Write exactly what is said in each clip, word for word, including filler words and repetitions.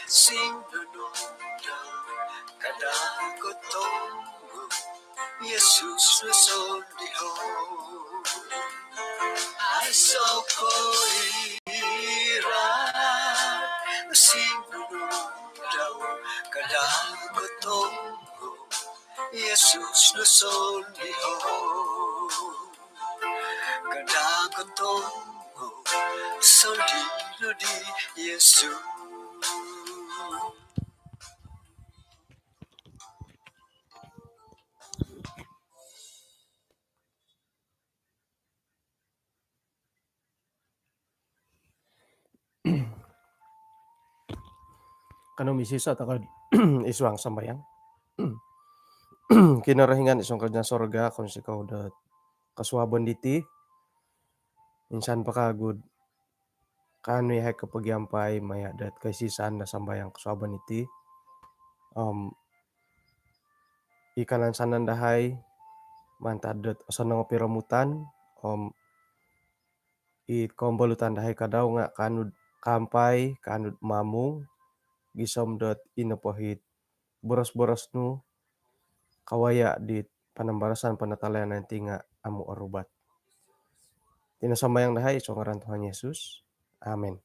Sinunod dau kada' kotongo, Yesus no sondiho. Aiso' koira. Sinunod dau kada' kotongo, Yesus no sondiho. Kada' kotongo, sondiho di Yesus. Kanou misiso' toko' id suang sambayang. Kinorohingan id suang karajaan sorga, kounsikou dot kosuabon diti. Insan po kagu' kaanu iyahai kopogiampai maya' dot koisisan do sambayang kosuabon iti. Om i kalansanan dahai mantad dot osonong o piromutan, om i kombolutan dahai kadau nga' kaanu'd kaampai, kaanu'd mamung, gisom dot ino po it boros-boros nu kawaya' dit panambarasan panatalayanan ti nga' amu' orubat. Iti no sambayang dahai id suang ngaran Tuhan Yesus. Amin.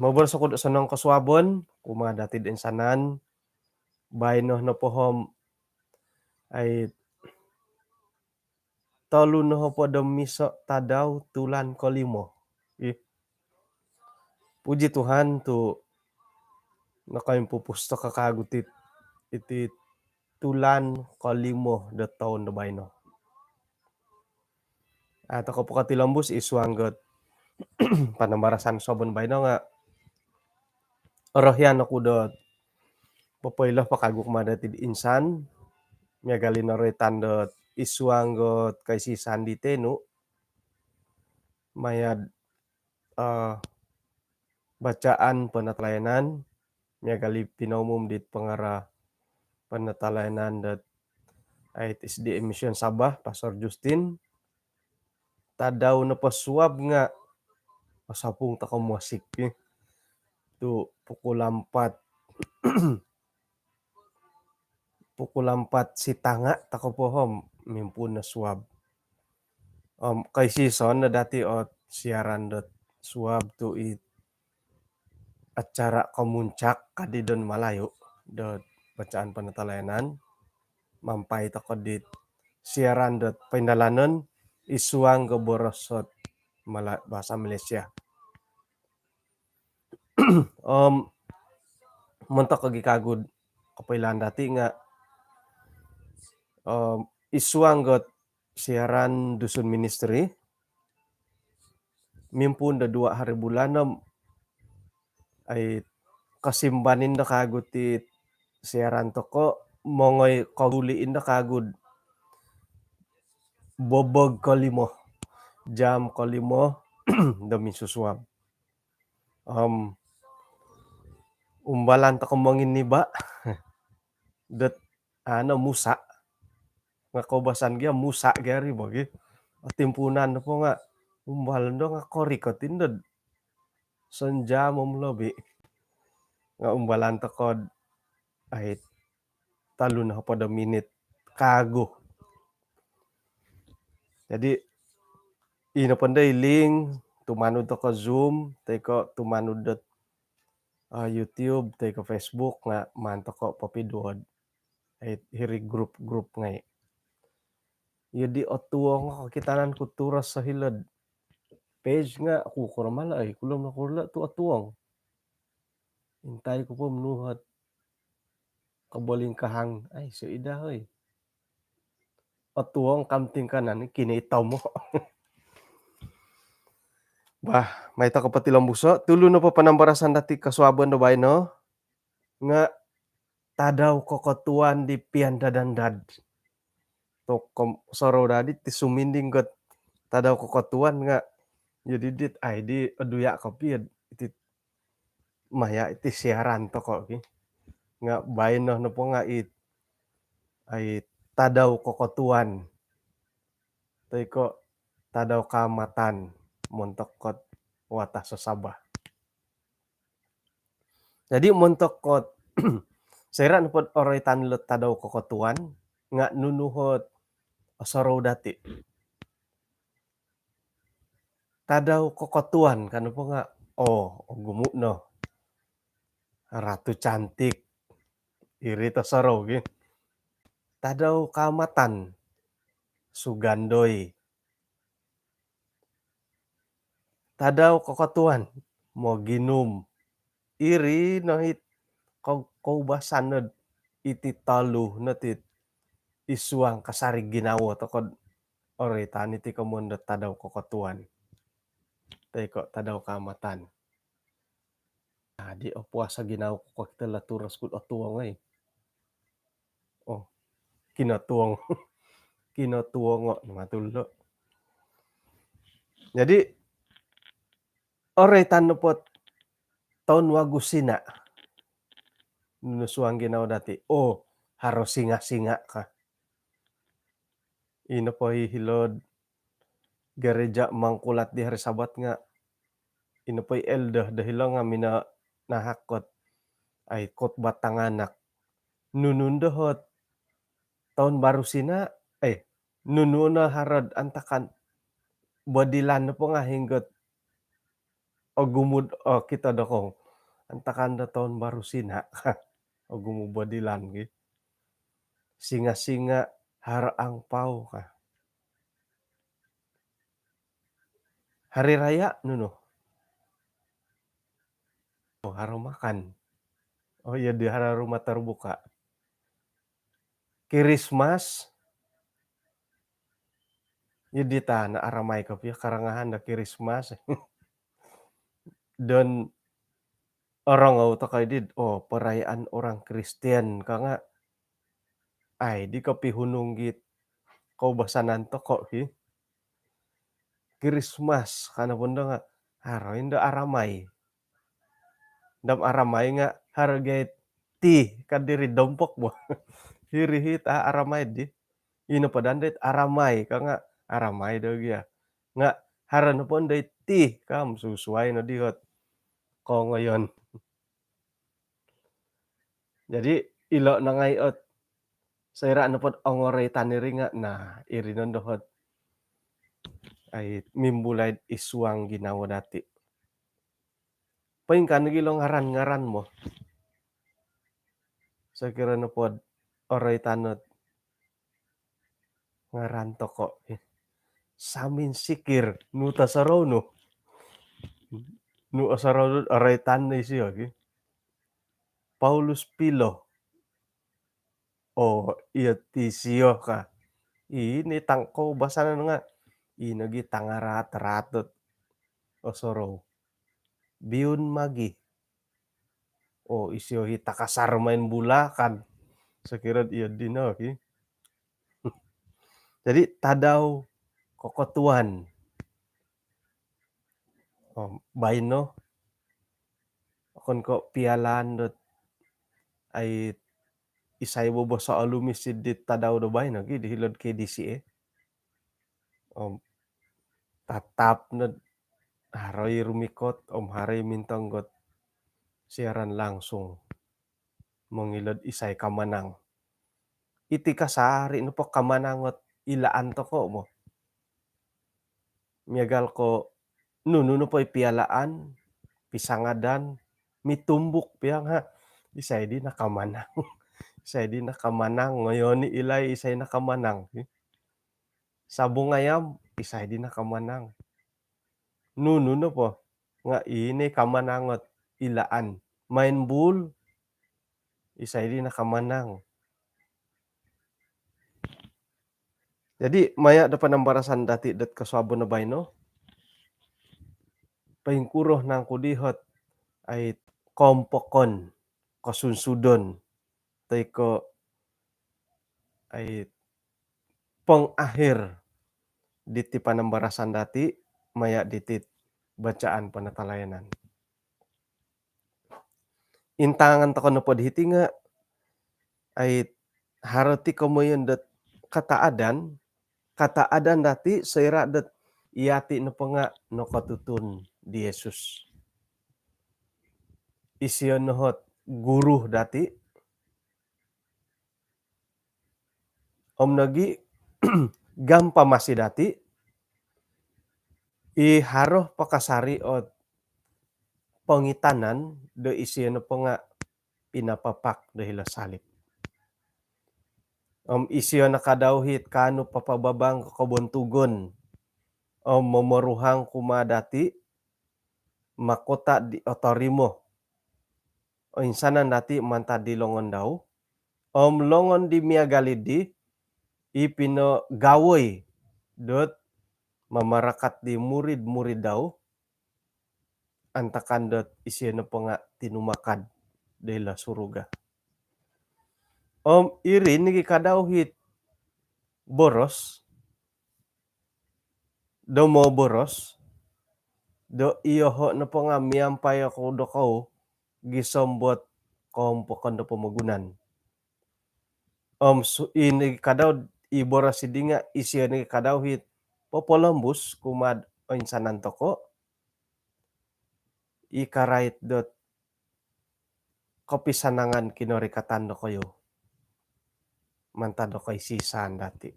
Moboros oku'd osonong kosuabon kumaa dati'd insanan. Baino nopo om ai tolu nohopod om iso' tadau tulan kolimo. Ih. Puji Tuhan tu' nokoimpupus toko' kagu' iti, iti tulan kolimo do toun do baino. A' toko' pokotilombus id suang dot panambarasan kosuabon baino nga' orohian oku dot popoilo po kagu' kumaa dati'd insan miagal i noroitan dot id suang dot koisisan di tenu maya'd bacaan panatalayanan miagal i pinoumum dit pangarah panatalayanan dot ai S D A Mission Sabah, Pastor Justin. Tadau nopo suab nga' osopung toko' mosik i tu' pukul ampat pukul ampat sitanga' toko' po om mimpuun no suab. Om koisisan no dati' ot siaran dot suab tu' i acara komuncak kadi don Malayu dot bacaan panatalayanan. Mampai toko' dit siaran dot poindalanon id suang do boros ot Mala-, bahasa Malaysia. Om montok nogi kagu'd kopoilaan dati' nga' om id suang dot siaran Dusun Ministry mimpuun do dua hari bulan om ai kosimban indo kagu' ti siaran toko' mongoi koguli' indo kagu'd bobog kolimo, jam kolimo do minsusuab. Om umbalan toko' monginiba' dot ano musa' nga' koubasan gia musa' gia ri bagi. Otimpuunan nopo nga' umbal ndo nga' korikot indo'd sonjam om lobi. Nga' umbalan toko'd ai tolu nohopod o minit kagu'. Jadi ino pondo i link tumanud toko' Zoom toi ko' tumanud dot YouTube toi ko' Facebook nga' maan toko' popiduo'd ai hiri grup-grup ngai'. Iyo di otuong o kokitanan ku turos o hilo'd page nga' kukuro mala' ai kulom no kurla' tu' otuong. Intai ku po mnuhot kobolingkahang ai so ida hoi. Otuong kam tingkanan kini itomo. Bah, mai toko' potilombuso'. Tulu nopo panambarasan dati' kosuabon do baino nga' tadau kokotuan di pian dadandad. Tokom sorou dadi ti suminding got tadau kokotuan nga' jadi dit ai di oduya' kopiod iti maya' iti siaran toko' ki. Nga' baino nopo nga' it ai tadau kokotuan toi ko' tadau kaamatan montok kot watas o Sabah. Jadi montok kot soira' nopod oroitan lo tadau kokotuan nga' nunu ot osorou dati'? Tadau kokotuan kan nopo nga', oh, ogumu' no. Ratu cantik. Iri tosorou gi. Tadau kaamatan. Sugandoi. Tadau kokotuan. Moginum. Iri no it ko-, koubasanan iti tolu no ti id suang kasari ginawo toko' oroitan iti komoyon do tadau kokotuan. Toi ko' tadau kaamatan. Jadi opuas o ginawo ko kokito lo turos ku do otuong ai. Oh, kinotuong. Kinotuongo' no matul do. Jadi oroitan nopo toun wagu Sina. Nunu suang ginawo dati'? Oh, haro singa-singa ka. Ino po i hilo'd gereja Mangkulat di hari Sabat nga', ino po i elder do hilo nga' minanahak ot ai khotbah tanganak. Nunu ndo ot toun baru Sina, eh, nunu no haro'd antakan bodilan nopo nga' hinggo't ogumu' do, oh, kito do kong. Antakan do toun baru Sina. Ogumu' bodilan gi. Singa-singa haro angpau ka. Hari raya nunu? Oh, haro makan. Oh iya, di haro rumah terbuka. Kirismas. Iya di tana' aramai kopio karangahan do Kirismas. Don orongou toko' i di, oh, perayaan orang Kristian ka nga'. Ai di kopihunung git koubasanan toko' ki. Kirismas ka nopo ndo nga' haro indo aramai. Dam aramai nga' haro gait ti ka diri dompok bo. Hiri hit a aramai di. Ino po dan dait aramai ka nga' aramai do gia. Nga' haro nopo dait ti ka, susuai no di ot kongoyon. Jadi ilo' nangai ot soira' nopod ongoroitan iri nga', nah, iri nondo ot ai mimbulai id suang ginawo dati'. Poingkaa nogi ilo ngaran-ngaran mo. Sokiro nopod oroitan ot ngaran toko'. Samin Sikir, nu tosorou nu? Nu osorou nu oroitan no isio gi? Paulus Pilo. Oh, iyo ti isio ka. Ino tang koubasanan nga' ino gi tangaraat-raat dot osorou. Biun Magi. Oh, isio hi takasar main bula kan. Sokiro iyo dino ki. Jadi tadau kokotuan. Oh, baino okon ko' pialaan dot ai isai boboso' olumis id di tadau do baino gi di hilo'd K D C A. Om tatap no haro i rumikot om haro i mintong got siaran langsung mongilo'd isai kamanang. Iti kasari nopo kamanang ot ilaan toko' mo. Miagal ko' nunu nopo i pialaan, pisangadan, mitumbuk pia nga' isai di nakamanang. Isai di nakamanang, ngoyoni ilai isai nakamanang. Sabung ayam, isai di nakamanang. Nunu nopo nga' ino kamanang ot ilaan. Main bul, isai di nakamanang. Jadi maya' do panambarasan dati' dot kosuabon do baino, poingkuro nangku di ot ai koompokon, kosunsudon, toi ko' ai pengakhir diti panambarasan dati' maya' diti bacaan penatalayanan. Intangan toko' nopo di hiti nga' ai haro ti komoyon dot kataadan, kataadan dati' soira' dot iyati' nopo nga' nokotutun di Yesus. Isio no ot guru dati om nogi gampamasi dati i haro pakasari ot pongitanan do isio nopo nga pinapapak do hilo salib. Om isio nakadau hit kaanu papababang ko kobontugon om momoruhang kumaa dati makota di otorimo oinsanan dati mantad di longon dau om longon di miagal di i pinogawoi dot mamarakat di murid-murid dau antakan dot isio nopo nga tinumakad do hilo suruga. Om iri nogi kadau hit boros do moboros do iyoho nopo nga miampai oku dokou gisom dot koompokon do pomogunan. Om su- i nogi kadau i boros di nga isio nogi kadau hit popolombus kumaa oinsanan toko i karait dot kopisanangan kinorikatan dokoyu mantad do koisisaan dati.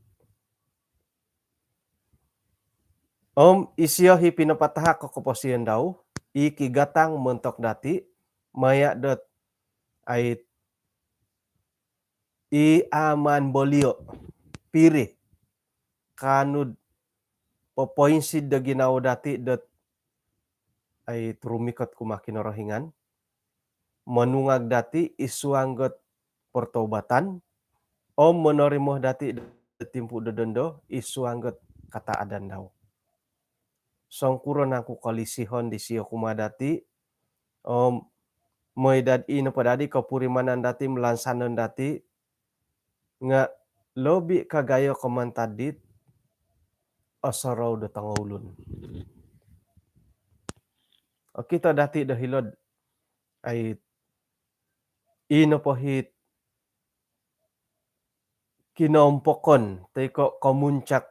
Om isio i pinapatahak ko koposion dau i kigatang montok dati maya dot ai i aman bolio piri kaanu do popoinsid do ginawo dati dot ai rumikot kumaa Kinorohingan, monungag dati i suang dot pertobatan om monorimo dati do timpu do dondo i suang dot kataadan dau. Songkuro nangku kolisihon disio kumaa dati om moi dot i nopo dadi kopurimanan dati melansanon dati nga lobi kagayo ko mantad dit osorou do tongoulun. Okito dati do hilo dot ai i nopo hit kinoompokon toi ko komuncak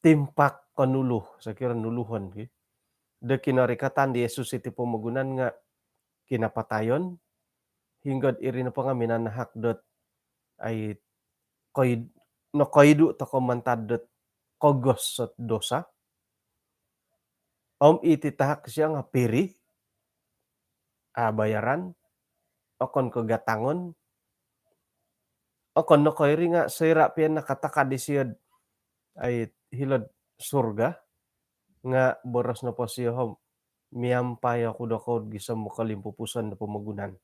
timpak konulu, sokiro nuluhon ki do kinorikatan di Yesus iti pomogunan nga kinapatayon hinggo dot iri nopo nga minanahak dot ai koid- nokoidu toko mantad dot kogos dot dosa. Om iti tahak sio nga piri a bayaran, okon ko gatangon, okon nokoiri nga soira pia nakatakad isio dot ai hilo dot surga nga boros nopo sio om miampai oku dokou gisom kolimpupuson do pomogunan.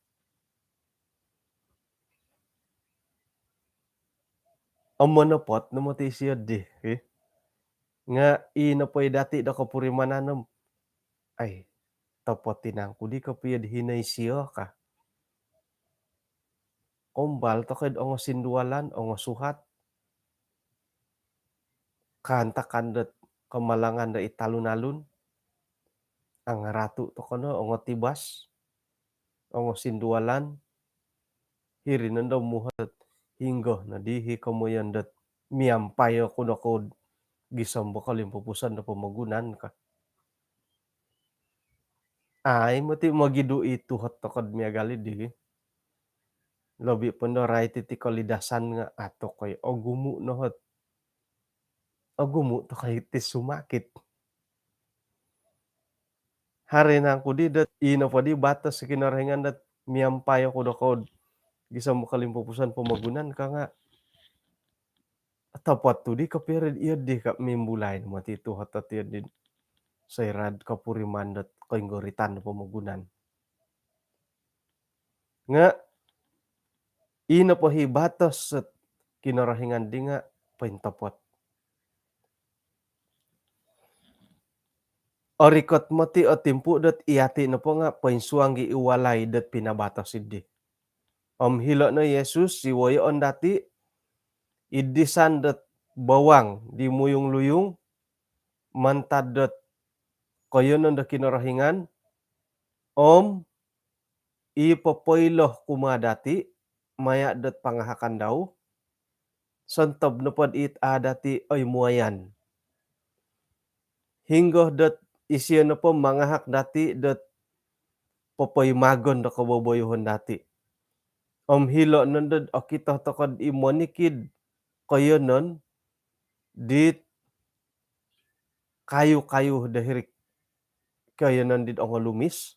Om monopot no moti isio dii, eh. Nga i nopo i dati do kopurimanan om ai topot i nangku di kopio dii hino isio ka. Kombal toko id ongosindualan, ongosuhat, kaantakan dot kamalangan do id talun-alun, angaratu toko no, ongotibas, ongosindualan, hiri nondo muhot hinggo no dii komoyon dot miampai oku dokou gisom kolimpupuson do pomogunan ka. Ai moti mogidu i tuhot toko do miagal dii. Lobi pondo rai titi kolidasan nga ato koi ogumu nohot. Ogumu toko iti sumakit. Hari nangku di dot i nopo di batos Kinorohingan dot miampai oku dokou gisom kolimpupuson pomogunan ka nga topot tu di kopio ri iyo dii ka mimbulai no moti tuhot dot iyo dii soira dot kopuriman dot koinggoritan do pomogunan. Nga i nopo i batos dot Kinorohingan dii nga pointopot. Orikot moti o timpu dot i ati nopo nga poinsuang i walai dot pinabatos dii. Om hilo no Yesus i woyoon dati id disan dot bawang di muyung-luyung mantad dot koiyonon do Kinorohingan om i popoilo kumaa dati maya dot pangahakan dau sontob nopo dit a dati oimuayan. Hinggo dot isio nopo mangahak dati dot popoimagon do koboboyohon dati. Om hilo' nondo dot okito toko' di monikid koiyonon dit kayu-kayu do hiri'd koiyonon dit ongolumis.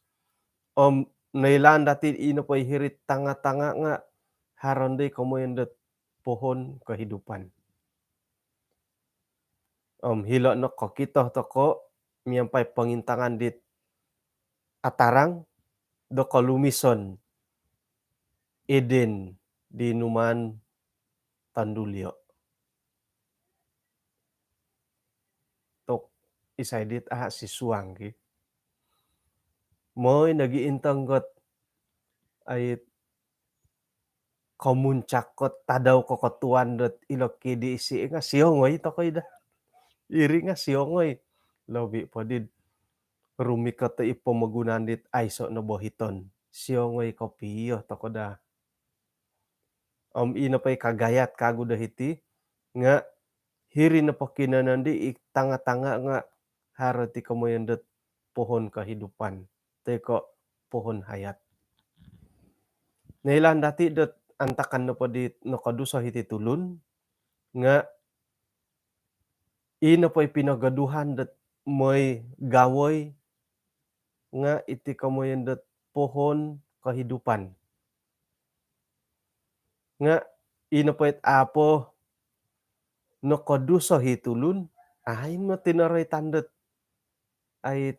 Om noilaan dati i nopo i hiri'd tanga-tanga nga' haro nondo i komoyon dot pohon kehidupan. Om hilo' no kokito toko' miampai pongintangan dit atarang do kolumison Eden di numaan tondulio'. Tu' isai dit a' sisuang ki. Moi nogi intong got ai komuncak kot tadau kokotuan dot ilo K D C nga' siongoi toko' i daa. Iri nga' siongoi. Lobi' po dit rumikot i pomogunan dit aiso' no bohiton. Siongoi kopio toko' daa. Om ino po i kagayat kagu do hiti nga' hiri nopo kinoiyonon di i tanga-tanga nga' haro ti komoyon dot pohon kehidupan toi ko' pohon hayat. Noilaan dati dot antakan nopo di nokoduso hiti tulun nga' i nopo i pinogoduhan dot moi gawoi nga' iti komoyon dot pohon kehidupan. Nga' i nopo it a' po nokoduso hi tulun, ai moti noroitan dot ai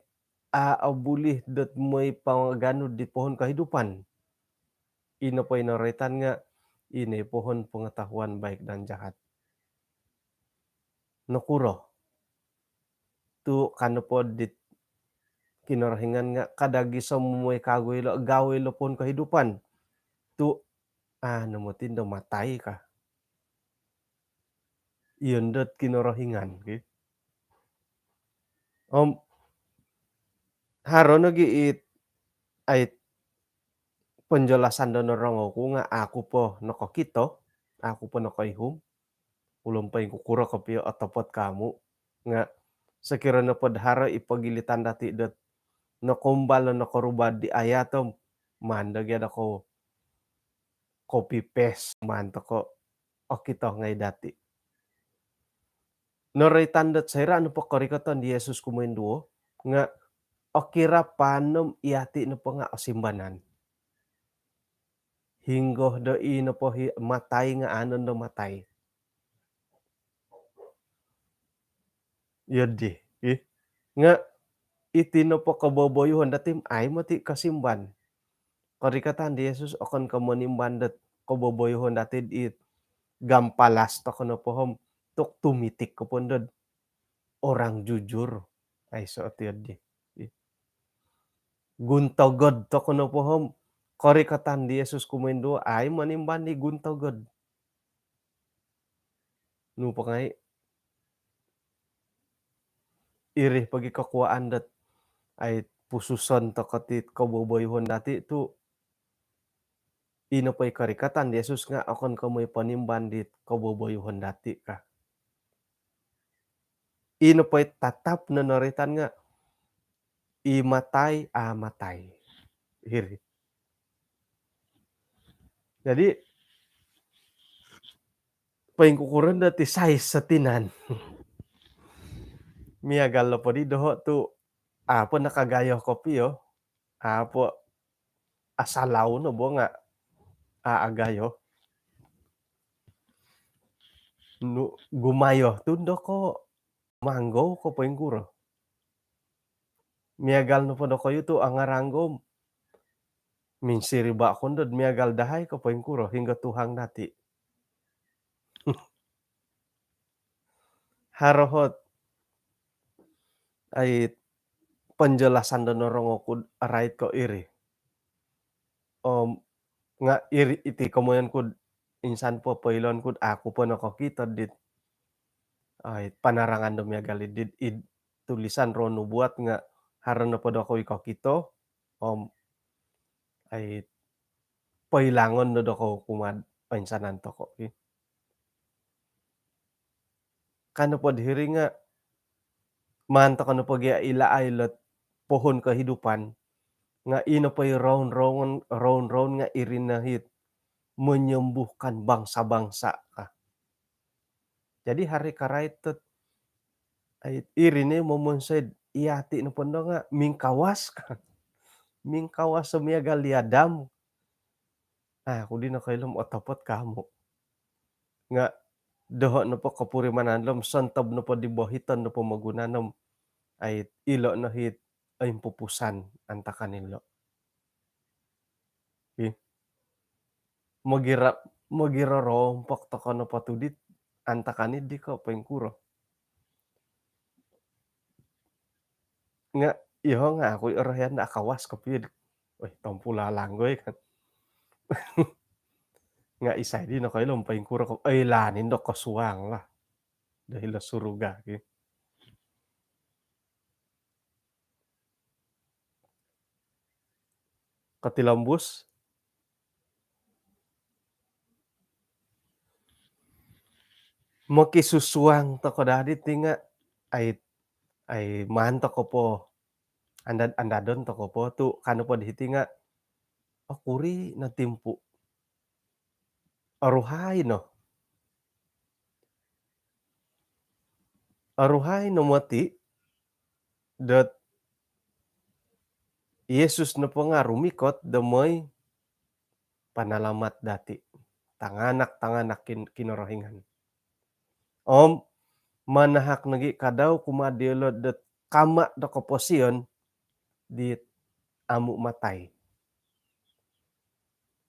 a' obuli dot moi pangaganu di pohon kehidupan. I nopo i noroitan nga' ino i pohon pengetahuan baik dan jahat. Nokuro? Tu' ka nopo dit Kinorohingan nga' kada gisom moi kagu ilo, gawo ilo pohon kehidupan. Tu' a' no moti ndo matai ka. Iyo ndot Kinorohingan ki. Om haro nogi it ait penjelasan do norongou ku nga' aku po nokokito, aku po nokoihum. Ulun poingkukuro kopio otopot kamu nga' sokiro nopo do haro i pogilitan dati dot nokoumbal no nokoruba di ayat om maan do gia do kou copy paste maan toko' okito ngai' dati. Noroitan dot soira' nopo korikoton di Yesus kumoinduo nga' okira paanom iyati' nopo nga' osimbanan. Hinggo do i nopo hi matai nga' a' nondo matai. Iyo di, ih. Nga' iti nopo koboboyuhon dati ai moti kosimban. Korikatan di Yesus okon ko' monimban dot koboboyuhon dati it gampalas toko' nopo om tu' tumitik ko po ndod orang jujur. Aiso' ti iyo di. Ih. Guntogod toko' nopo om korikatan di Yesus kumoinduo ai monimban di guntogod. Nu po ngai', iri pogi kokuaan dot ai pususon toko' ti koboboyuhon dati tu' i nopo i korikatan di Yesus nga' okon ko' moi ponimban dit koboboyuhon dati ka. I nopo i tatap no noroitan nga' i matai, a' matai. Iri. Jadi poingkukuro ndo ti size so tinan. Miagal nopo di doho' tu' a' po nakagayo kopio, a' po asalau no bo nga' a' agayo. Nu gumayo tu' ndo ko' manggou ko' poingkuro. Miagal nopo dokoyu tu' angaranggou, minsiriba' ko ndod miagal dahai ko' poingkuro, hinggo tuhang dati. Haro hot ai penjelasan do norongou ku'd arait ko' iri. Om nga' iri iti komoyon ku'd insan po poiloon ku'd aku po nokokito dit ai panarangan do miagal id, id tulisan Roh Nubuat nga' haro nopo dokou i kokito om ai poilangon no dokou kumaa'd oinsanan toko' ki. Ka nopo diri nga' maan toko' nopo gia ilaai lot pohon kehidupan, Nga' ino po i roun-roun, roun-roun nga' iri no hit menyembuhkan bangsa-bangsa ka. Jadi haro i karait dot iri ni momonsoi'd iyati' nopo ndo nga' mingkawas ka. Mingkawas o miagal di Adam. Aku di nokoilo om otopot ka amu'. Nga' doho' nopo kopurimanan lo om sontob nopo di bohiton do pomogunan om ai ilo' no hit oimpupusan antakan ilo'. Ih. Mogiro, mogirorompok toko' nopo tu dit antakan iddi ko' poingkuro. Nga' iyoho' nga' aku i' orohian do akawas kopio. Oi, tompulalang goi kan. Nga' isai di nokoilo om poingkuro ko'. Oi, lanin do kosuang lah do hilo suruga ki. Kotilombus. Mokisusuang toko' daa diti nga' ai, ai maan toko' po andad-andadon toko' po tu' kanu po di hiti nga' okuri' no timpu'. Oruhai no. Oruhai no moti' dot Yesus nopo nga' rumikot do moi panalamat dati', tanganak-tanganak kin-, Kinorohingan. Om manahak nogi' kadau kumaa diyolo' dot kama' do koposion dit amu' matai.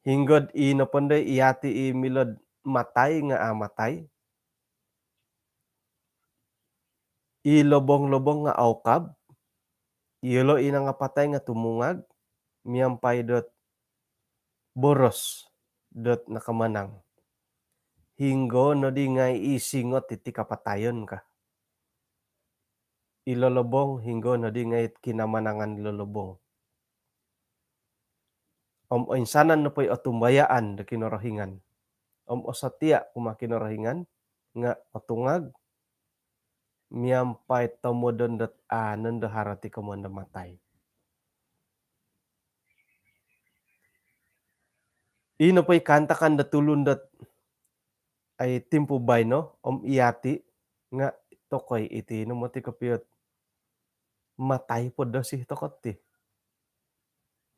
Hinggod i nopo ndo iyati' i milo'd matai nga' a' matai, i lobong-lobong nga' aukab, iyolo' i nangapatai nga' tumungag, miampai dot boros dot nakamanang. Hinggo noddi ngai' i singot iti kapatayon ka. I lolobong, hinggo noddi ngai' kinamanangan i lolobong. Om oinsanan nopo i otumbayaan do Kinorohingan om osotia' kumaa Kinorohingan nga' otungag miampai tomodon dot a' nondo haro ti komoyon do matai. I nopo i kaantakan do tulun dot ai timpu baino om iyati' nga' tokoi iti no moti kopio't matai po dosi toko' ti.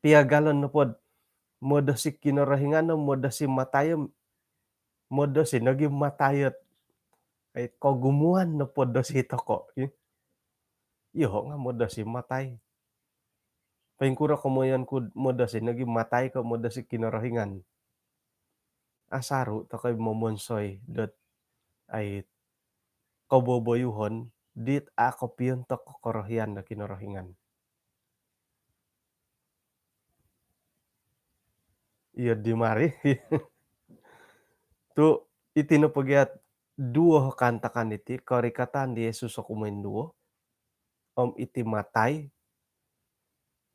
Piagalon nopod modosi Kinorohingan om modosi matai om modosi nogi matai ot ai kogumuan nopod dosi toko'. Iyoho' nga' modosi matai. Poingkuro komoyon ku'd modosi nogi matai ko' modosi Kinorohingan? Asaru' toko' i momonsoi dot ai koboboyuhon dit a' kopiontok korohian do Kinorohingan. Iyo di mari. Tu' iti no pogiat duo kaantakan iti, korikatan di Yesus o kumoinduo om iti matai.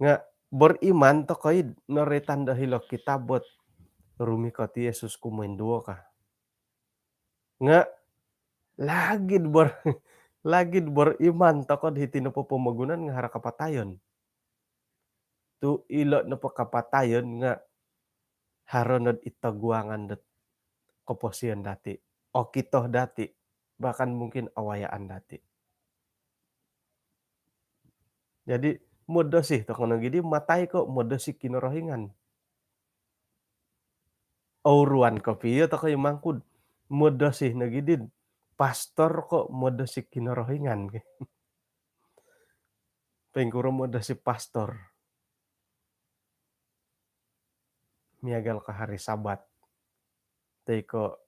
Nga' beriman toko' i'd noroitan do hilo kitab ot rumikot i Yesus kumoinduo ka. Nga' lagi'd ber-, lagi'd beriman toko'd hiti nopo pomogunan nga' haro kapatayon. Tu' ilo' nopo kapatayon nga' haro nod i toguangan dot koposion dati', okito dati', bahkan mungkin awayaan dati'. Jadi modosi toko' nogi di matai ko' modosi Kinorohingan? Ouruan kopio toko' i mangkud, modosi nogi di'd pastor ko' modosi Kinorohingan? Poingkuro modosi pastor? Miagal ko hari Sabat toi ko'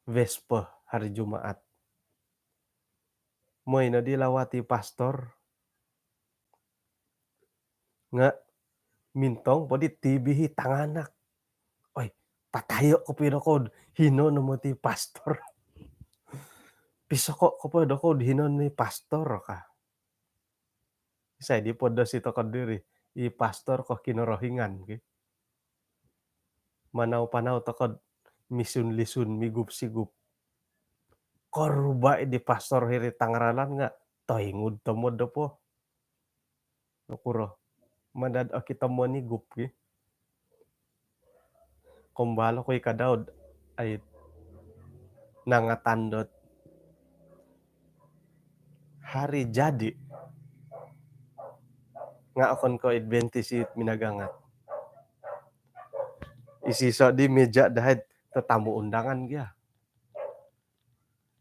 Vesper, hari Jumaat. Moi noddi lawati pastor nga' mintong poddi T V i tanganak. Oi, patayo' kopio dokou'd hino no moti pastor. Pisoko' kopio dokou'd hino ni pastor ka. Isai di podosi toko'd diri, i pastor ko' Kinorohingan ki? Manau-panau toko'd misun-lisun, migup-sigup. Koruba' i di pastor hiri tangaralan nga' toingud tomod dopo. Nokuro? Madad okito monigup ki. Kombalo ko i ka Daud ai nangatan dot hari jadi nga okon ko Adventist it minagangat. Isiso di meja dahai tetamu undangan gia.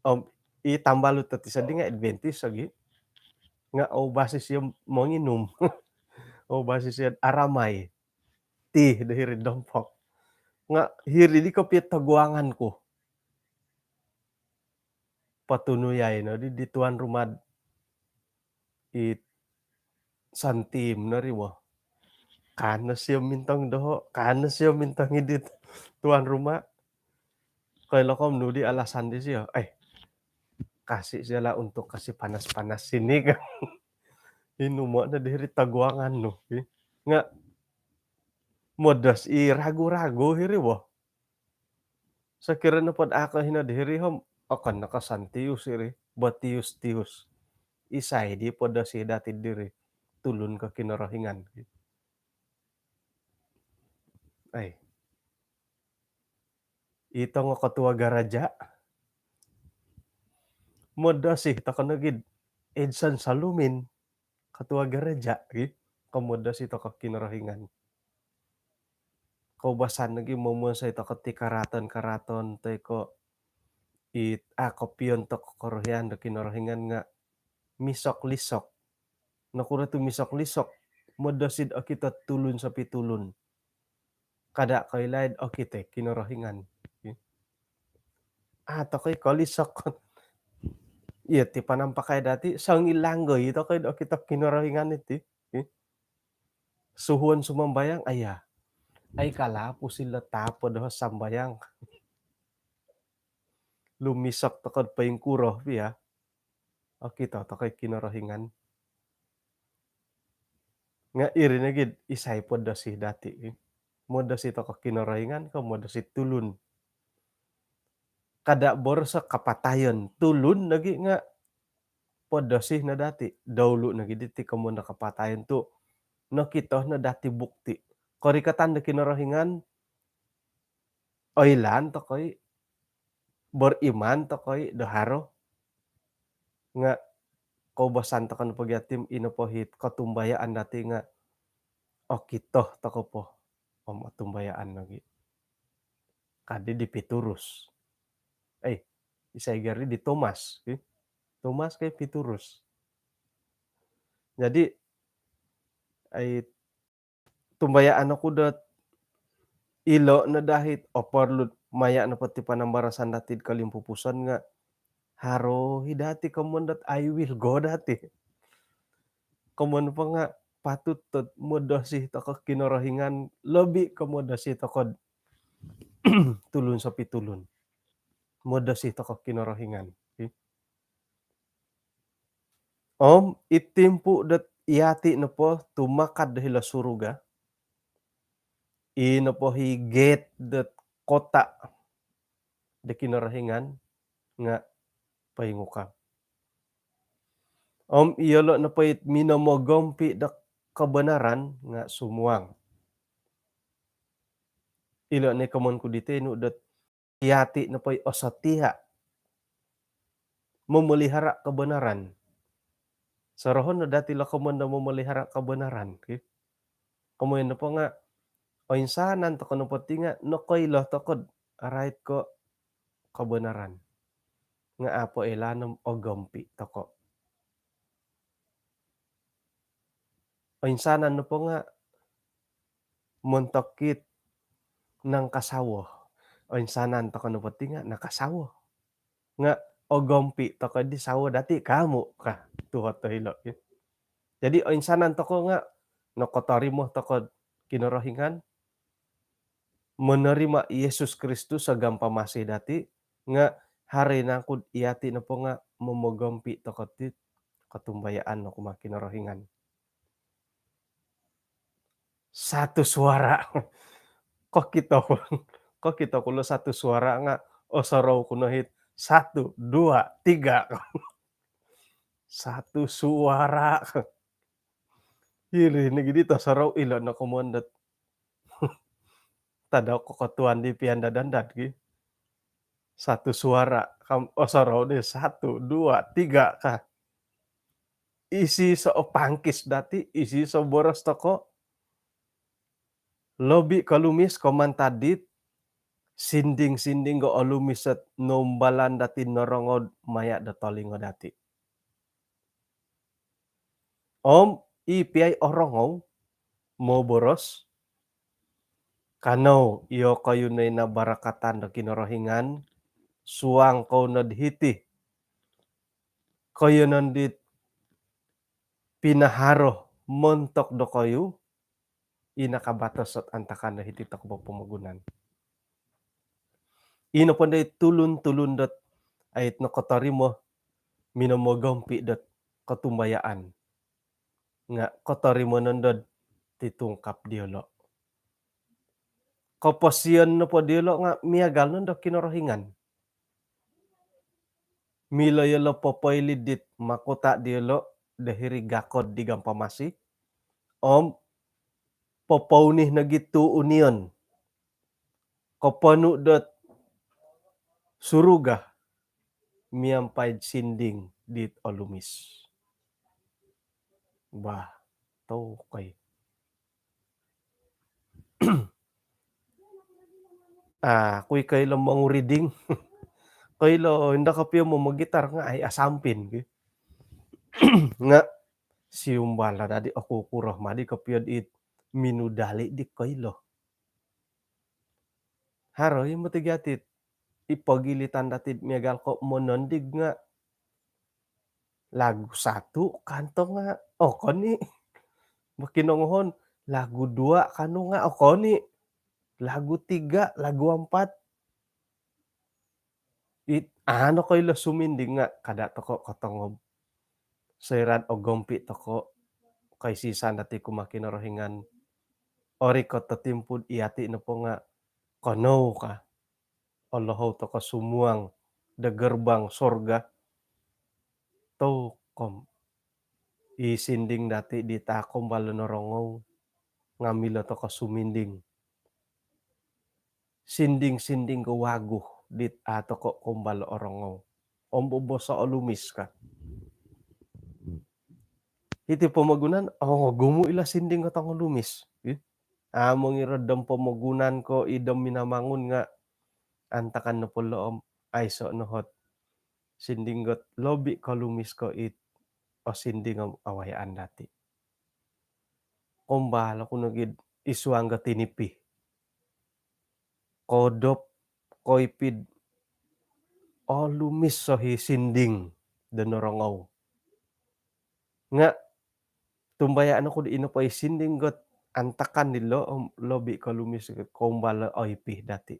Om i tambalut tati sadi nga Adventist lagi. Nga au basis yo monginum. Au basis yo aramai. Ti do hiri dompok. Nga hiri di kopio toguangan ku. Patunuyai no di, di tuan rumah i santim no ri wo. Kana sio mintong doho, kana sio mintong idit tuan rumah. Koi lokom nu di alasan di sio. Eh, kasih sio lah untuk kasih panas-panas sini kan. Inumo no di hiri toguangan nu. Nga modos i ragu-ragu hiri wo. Sokiro nopod ako hino di hiri hom okon no ko santius iri, botius-tius. Isai di podosi dati diri tulun ko Kinorohingan. Ai. Ito nga ketua gereja. Modosi toko nogi Edson Salumin, ketua gereja ki. Komodosi toko Kinorohingan. Koubasan nogi momonsoi toko ti karaton-karaton toi ko it a kopion toko korohian do Kinorohingan nga misok-lisok. Nokuro tu misok-lisok? Modosi do okito tulun sopi tulun. Kada koilaid okito Kinorohingan. A toko i kolisok. Iyo ti panampakai dati songilanggoi toko i do okito Kinorohingan iti. Suhuon sumambayang aya. Ai kala pusil do tapo doho sambayang. Lumisok toko poingkuro pia. Okito toko i Kinorohingan. Nga iri nogi isai podosi dati. Modosi toko Kinorohingan ko modosi tulun. Kada boroso kapatayon tulun nogi nga podosi no dati. Daulu nogi diti komondo kapatayon tu nokito no dati bukti. Korikatan do Kinorohingan oilaan toko i, beriman toko i do haro. Nga koubasan toko no pogi atim ino pohit kotumbayaan dati nga okito toko po om otumbayaan nogi. Kadi di Piturus. Eh, isai gari di Thomas. Thomas kai Piturus. Jadi ai tumbayaan oku dot ilo no dahit oporlu maya no poti panambarasan dati kolimpupuson nga haro hi dati komon dot I will go dati. Komon po nga patut dot modosi toko Kinorohingan lobi ko modosi toko tulun sopi tulun. Modosi toko Kinorohingan. Om i timpu dot iati nopo tumakad do hilo suruga, i nopo hi gate dot kota do Kinorohingan nga poingukab. Om iyolo nopo it minomogompi do kebenaran nga sumuang. Ilo no i komon ku diti nu dot iati nopo i osotia memelihara kebenaran. Sorohon no dati lo komon do memelihara kebenaran ki. Komoyon nopo nga oinsanan toko nopo ti nga nokoilo toko do arait ko kebenaran. Nga apo elanom ogompi toko. Oinsanan nopo nga montok it nangkasawo. Oinsanan toko nopo ti nga nakasawo. Nga ogompi toko di sawo dati kamu ka tuhot do hilo. Jadi oinsanan toko nga nokotorimo toko Kinorohingan, menerima Yesus Kristus sebagai pamasi dati nga hari nangku iati nopo nga momogompi toko ti kotumbayaan no kumaa Kinorohingan. Satu suara. Kokito ku, kokito ku lo satu suara nga osorou ku no hit satu, dua, tiga. Satu suara. Iri nogi di tosorou ilo no komoyon dot tadau kokotuan di pian dadandad ki. Satu suara, kam, osorou di satu, dua, tiga ka. Isi so opangkis dati, isi so boros toko. Lobi kolumis ko mantad dit sinding-sinding ko olumis ot noumbalan dati norongou maya do tolingo dati. Om i piai orongou moboros, kanou iyokoyu no i nabarakatan do Kinorohingan, suang kou nod hiti koiyonon dit pinaharo montok dokoyu i nakabatos ot antakan do hiti toko pomogunan. I nopo ndo i tulun-tulun dot ait nokotorimo minomogompi dot kotumbayaan nga kotorimo nondo dot titungkap diolo. Koposion nopo diolo nga miagal nondo Kinorohingan. Milo yolo popoilid dit makuta diolo do hiri gakod di gampamasi om popouni nogi tu union koponu dot suruga miampai sinding dit olumis. Bah, tokoi. Ah, kui koilo monguriding. Koilo inda kopio momogitar nga ai asampin ki. Nga siumbal dadi oku kuro madi kopio dit minudali di koilo. Haro i moti gatit i pogilitan dati miagal ko monondig nga lagu satu kanto nga okoni. Makinongohon lagu dua kanu nga okoni. Lagu tiga, lagu empat. It ano koilo suminding nga kada toko kotongob. Soirad ogompi toko kaisisan dati kumaa Kinorohingan. Ori ko totimpud iati nopo nga konou ka. Olohou toko sumuang do gerbang sorga. Tau kom i sinding dati di takombal norongou ngamilo toko suminding. Sinding-sinding ko wagu dit a toko kombal orongou. Om boboso olumis ka. Hiti pomogunan, oh, gumu ila sinding ko tongolumis. Ih. A mongiro dom pomogunan ko idom minamangun nga antakan nopo lo om aiso nohot sinding got lobi kolumis ko it o sinding om awayaan dati. Kombal oku nogi id suang got tinipi. Kodop, koipid, olumis sohi sinding do norongou. Nga tumbayaan oku di ino po i sinding got antakan dilo om lobi kolumis got kombal oipi dati.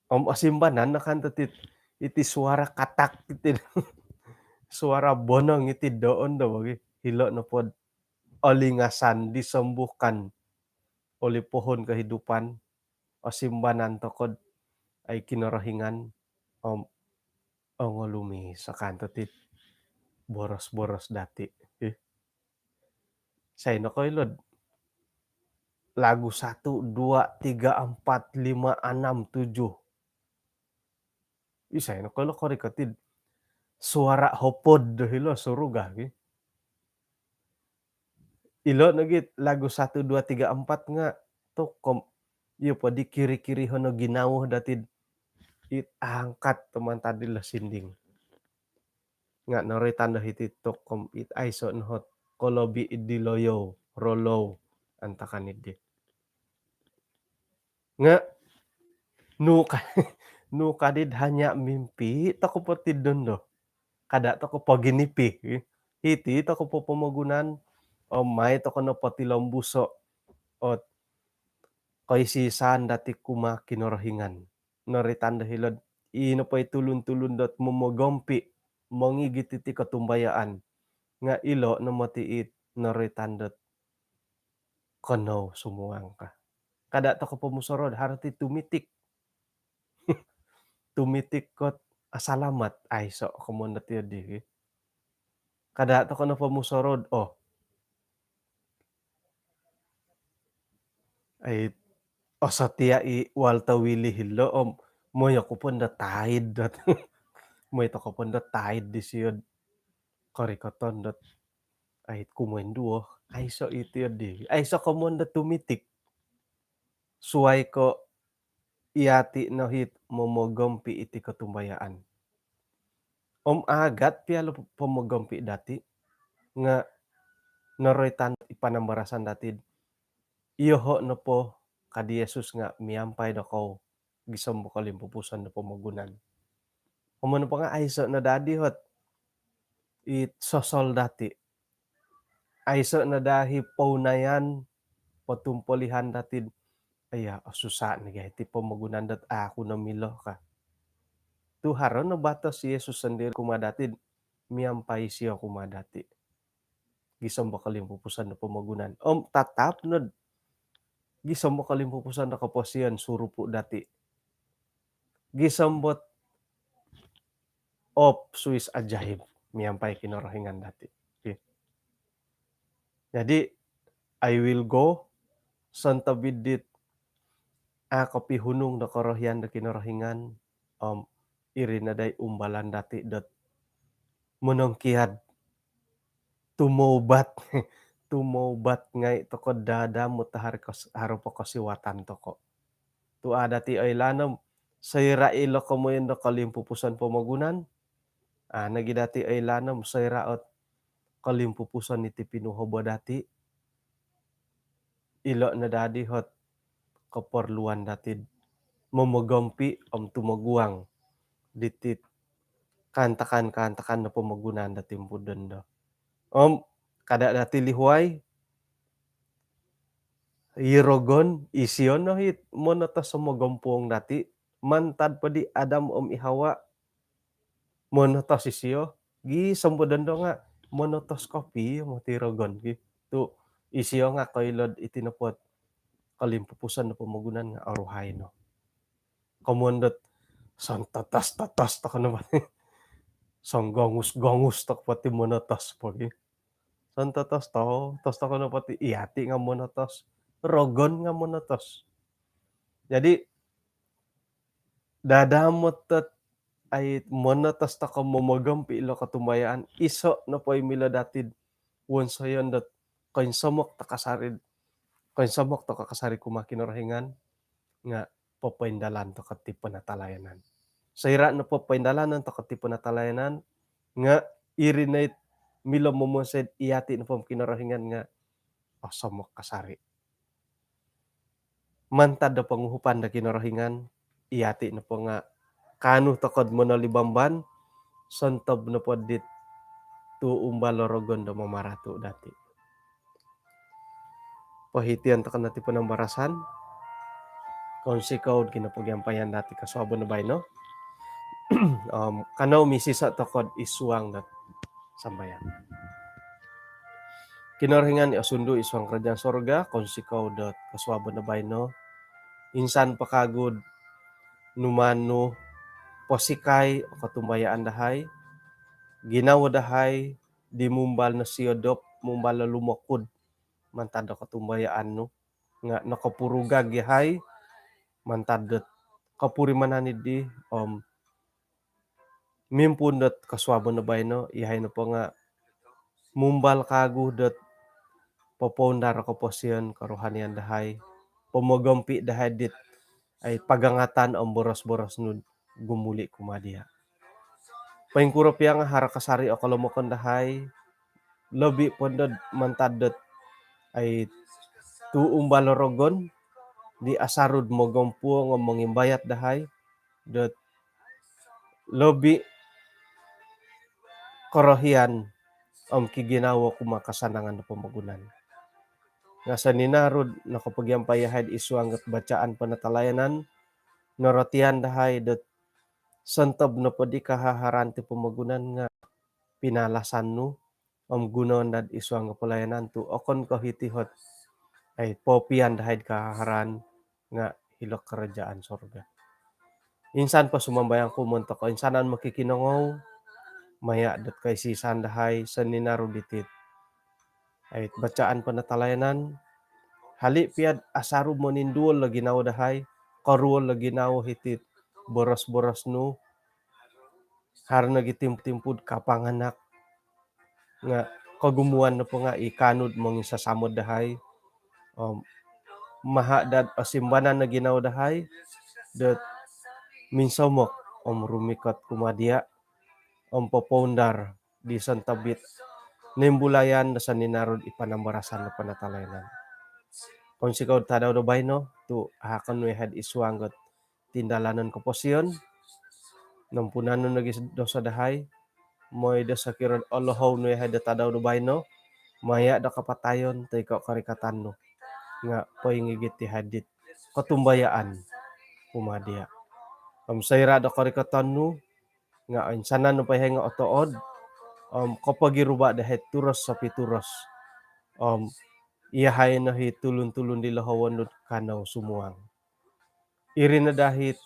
Om osimbanan no kan teti iti suara katak iti suara bonong iti doon do bagi hilo nopod olingasan disembuhkan oleh pohon kehidupan. Osimbanan tokod ai Kinorohingan om ongolumis akan teti boros-boros dati. Ih. Sai nokoilod lagu satu, dua, tiga, empat, lima, enam, tujuh. Isai nokoilo korikotid suara hopod do hilo suruga ki. Ilo nogi lagu satu, dua, tiga, empat nga tokom iyo po di kiri-kiri hono ginawo datid it angkat tomantad dilo sinding. Nga noroitan do hiti tokom it aiso nohot kolobi id di loyou, rolou antakan id di. Nga nuka nuka did hanya mimpi toko po tidon do. Kada toko po ginipi. Hiti toko po pomogunan om mai toko no potilombuso ot koisisan dati kuma Kinorohingan. Noritan do hilod ino po i tulun-tulun dot momogompi mongigit iti kotumbayaan nga ilo no moti it noritan dot konou sumuang ka. Kada toko pomusorod harati tumitik. Tumitik kot asalamat aiso komon dati odi ki. Kada tokou nopo musorou, oh, ai, osotia i Walter Willie hilo om mooi oku po ndo taid dot mooi tokou po ndo taid disio korikoton dot, ai, kumoinduo. Aiso iti di, aiso komoyon do tumitik. Suai ko iati no it momogompi iti kotumbayaan. Om agat pia lo pomogompi dati nga noroitan i panambarasan dati, iyoho nopo, ka di Yesus, nga miampai dokoyu gisom do kolimpupuson do pomogunan. Om nopo nga aiso no daa di ot i sosol dati, aiso no daa i pounayan, potumpolihan dati, iya, osusa nogi iti pomogunan dot au oku no milo ka. Tu haro no batos Yesus sondiri kumaa dati, miampai isio kumaa dati gisom do kolimpupuson do pomogunan. Om tatap no gisom do kolimpupuson do koposion surupu dati. Gisom dot op suis ajaib miampai Kinorohingan dati. Okey. Jadi, I will go, sontob id dit au kopihunung do korohian do Kinorohingan, om iri no daa i umbalan dati dot monongkiad, tumoubat, tumoubat ngai tokou dadamot do haro po kosiwatan tokou. Tu au dati oilaan om soira ilo komoyon do kolimpupuson pomogunan, au nogi dati oilaan om soira ot kolimpupuson iti pinuhobo dati, ilo no daa di ot koporluan dati momogompi om tumoguang diti kaantakan-kaantakan do pomogunan do timpu dondo. Om kada dati lihuai, i rogon, isio no it monotos om mogompuong dati, mantad po di Adam om i Hawa, monotos isio, gisom po dondo nga monotos kopio moti rogon ki. Tu isio nga koilo dot iti nopo ot kolimpupuson do pomogunan nga oruhai no. Komoyon dot sontotos-totos tokou nopo ti, songgongus-gongus tokou po ti monotos po ki. Sontotos-totos tokou nopo ti, iati nga monotos, rogon nga monotos. Jadi, dadamot dot, ai, monotos tokou momogompi ilo kotumbayaan, iso nopo i milo dati wonsoyon dot koinsomok tokou kasari, koinsomok tokou kasari kumaa Kinorohingan, nga popoindalan tokou ti penatalayanan. Soira nopo poindalanon tokou ti penatalayanan, nga iri no it milo momonsoi dot iati nopo om Kinorohingan nga osomok kasari. Mantad do ponguhupan do Kinorohingan, iati nopo nga kaanu tokou do monolibamban, sontob nopo dit tuu umbal o rogon do mamaratu dati. Pohition tokou no ti panambarasan. Kounsikou do kinopogiampayan dati kosuabon do baino. Om kanou misiso tokou id suang dot sambayang. Kinorohingan i osundu id suang kerajaan sorga, kounsikou dot kosuabon do baino. Insan po kagu do numaan nu posikai o kotumbayaan dahai, ginawo dahai di mumbal nosiodop, mumbal o lumokud mantad do kotumbayaan nu, nga nokopurugag yahai mantad dot kopurimanan dii, om mimpuun dot kosuabon do baino, yahai nopo nga mumbal kagu dot popoundar o koposion kerohanian dahai, pomogompi dahai dit, ai, pagangatan om boros-boros nu gumuli kumaa dia. Poingkuro pia nga haro kasari o kolomokon dahai, lobi po ndo do mantad dot, ai, tuu umbal o rogon di asaru do mogompuong om mongimbayat dahai dot lobi korohian om kiginawo kumaa kasanangan do pomogunan. Nga soninaru do nokopogiampai yahai id suang dot bacaan penatalayanan, norotian dahai dot sontob nopo di kahaharaan ti pomogunan nga pinalasan nu, om gunoon daa id suang do pelayanan tu okon ko hiti ot, ai, popian dahai do kahaharaan, nga hilo kerajaan sorga. Insan po sumambayang ku montok koinsanan mokikinongou, maya dot kaisisan dahai soninaru ditit ai bacaan penatalayanan. Hali piad asaru moninduol lo ginawo dahai, koruol lo ginawo hitit boros-boros nu, haro nogi timpu-timpu kapanganak nga kogumuan nopo nga i kanud mongisasamod dahai. Om maha dad osimbanan no ginawo dahai dot minsomok om rumikot kumaa dia om popoundar di sontobit nimbulayan do soninarud i panambarasan do penatalayanan. Kounsikou tadau do baino tu ahakon nu yahai id suang dot tindalanon koposion, nompunan nu nogi doso dahai, moi do sokiro olohou nu yahai do tadau do baino maya do kapatayon toi ko korikatan nu nga poingigit yahai dit kotumbayaan kumaa dia. Om soira do korikatan nu nga oinsanan nu po yahai nga otood om kopogiruba dahai turos sopituros. Om iyahai no hi tulun-tulun di lohowon nu kanou sumuang. Iri no dahai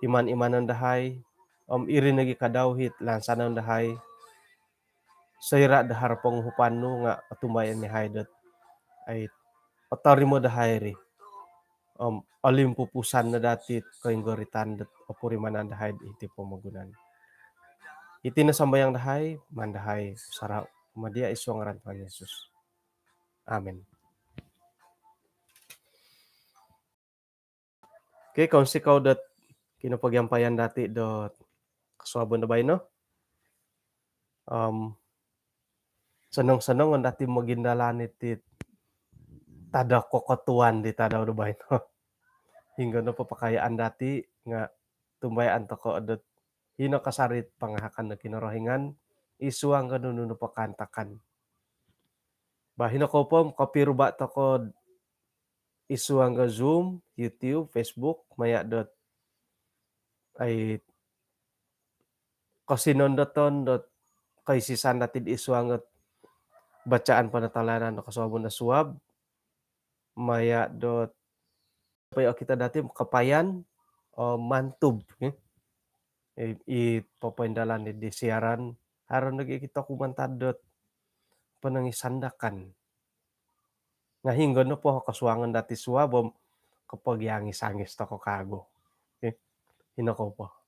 iman-imanon dahai om iri nogi kadau hi lansanon dahai. Soira do haro ponguhupan nu nga otumbayaan yahai dot ai otorimo dahai ri om olimpupusan no dati koinggoritan dot opurimanan dahai iti pomogunan. Iti no sambayang dahai, maan dahai sarau kumaa dia id suang ngaran Tuhan Yesus. Amin. Okey, kounsikou dot kinopogiampayan dati dot kosuabon do baino. Om sonong-sonong dati mogindalan iti tadau kokotuan di tadau do baino. Hinggo nopo pakayaan dati nga tumbayaan tokou dot hino kasari pangahakan do Kinorohingan id suang do nunu nopo kaantakan. Bah, hino kou po om kopiruba tokou id suang do Zoom, YouTube, Facebook maya dot ai kosinondoton dot kaisisan dati id suang dot bacaan penatalayanan do kosuabon do suab maya dot supaya okito dati kapayan om mantub, eh. I, i popoindalan di, di siaran haro nogi okito ku mantad dot ponongisandakan. Nga hinggo nopo kosuangon dati suab om kopogiangis-angis tokou kagu, eh. Hino kou po.